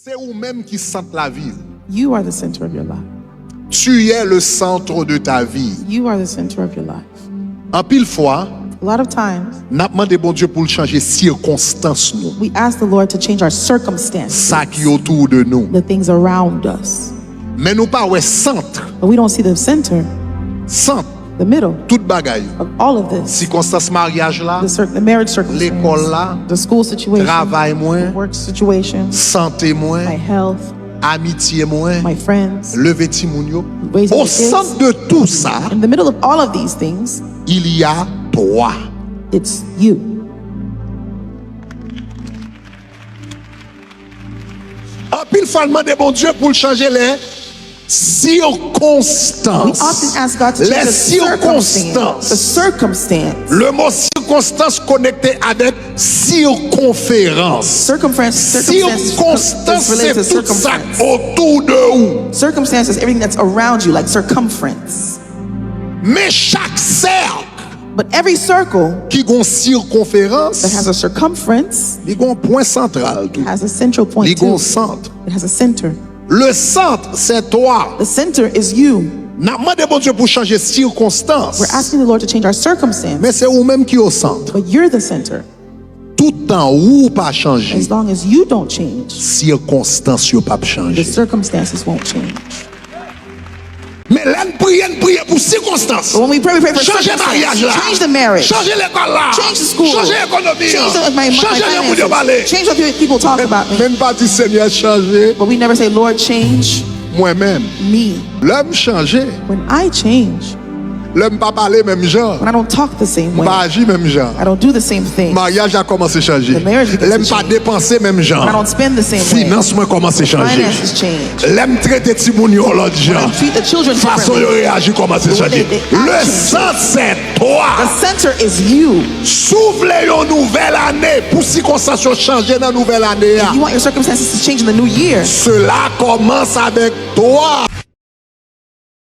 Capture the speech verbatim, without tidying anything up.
Se ou menm ki sant lavi w. You are the center of your life. Tu es le centre de ta vie. You are the center of your life. Anpil fwa, A lot of times, n ap mande Bondye pou l chanje sikonstans nou, we ask the Lord to change our circumstances, sa ki otou de nou. The things around us. Men nou pa wè sant. But we don't see the center, Sant, the middle tout bagay yo. Of all of this. Sikonstans maryaj la, The, cir- the marriage circumstance, lekòl la, the school situation, travay mwen, the work situation, sante my mwen, health, amitye mwen, my friends. Leve timoun yo. Raising Au the kids. Centre de tout sa, In the middle of all of these things, il y a toi. It's you. Anpil fwa, n mande Bondye pou l chanje lè sikonstans. We often ask God to change Lè the circumstance. sikonstans. The circumstance. Le mo sikonstans konekte avèk sikonferans. Circumference, circumstance is, Sikonstans is related se to tout sa circumference. Otou de ou. Circumstance is everything that's around you, like circumference. Men chak sèk But every circle ki gon sikonferans, that has a circumference li gon pwen santral tou. Has a central point Li gon too. Sant. It has a center. Le sant se twa. The center is you. N ap mande Bondye pou chanje sikonstans. We're asking the Lord to change our circumstance, Men se ou menm ki o sant. But you're the center. Tout tan ou pa chanje, As long as you don't change, sikonstans yo p ap the chanje. Circumstances won't change. Men lè n priye, n priye pou sikonstans. But when we pray, we pray for Chanje circumstance. Maryaj la. Change the marriage. Chanje lekòl la. Change the school. Chanje ekonomi an. Change the, my, my Chanje jan moun yo finances. Pale. Change what people talk about me. Men n pa di Senyè chanje. But we never say, Lord, change Mwen menm. Me. Lè m chanje, When I change, lè m pa pale menm jan, when I don't talk the same m way, pa aji menm jan, I don't do the same thing. Maryaj la kòmanse chanje. The marriage begins Lè m to pa change. Depanse menm jan, When I don't spend the same way, Finans mwen kòmanse chanje. Finances change. Lè m trete timoun yo lòt jan, I treat the children Fason differently. Yo reyaji kòmanse The way chanje. they, they act Le change. Sant se twa. The center is you. Si w vle yon nouvèl ane, pou sikonstans yo chanje nan nouvèl ane a, You want your circumstances to change in the new year. Sela kòmanse avèk twa.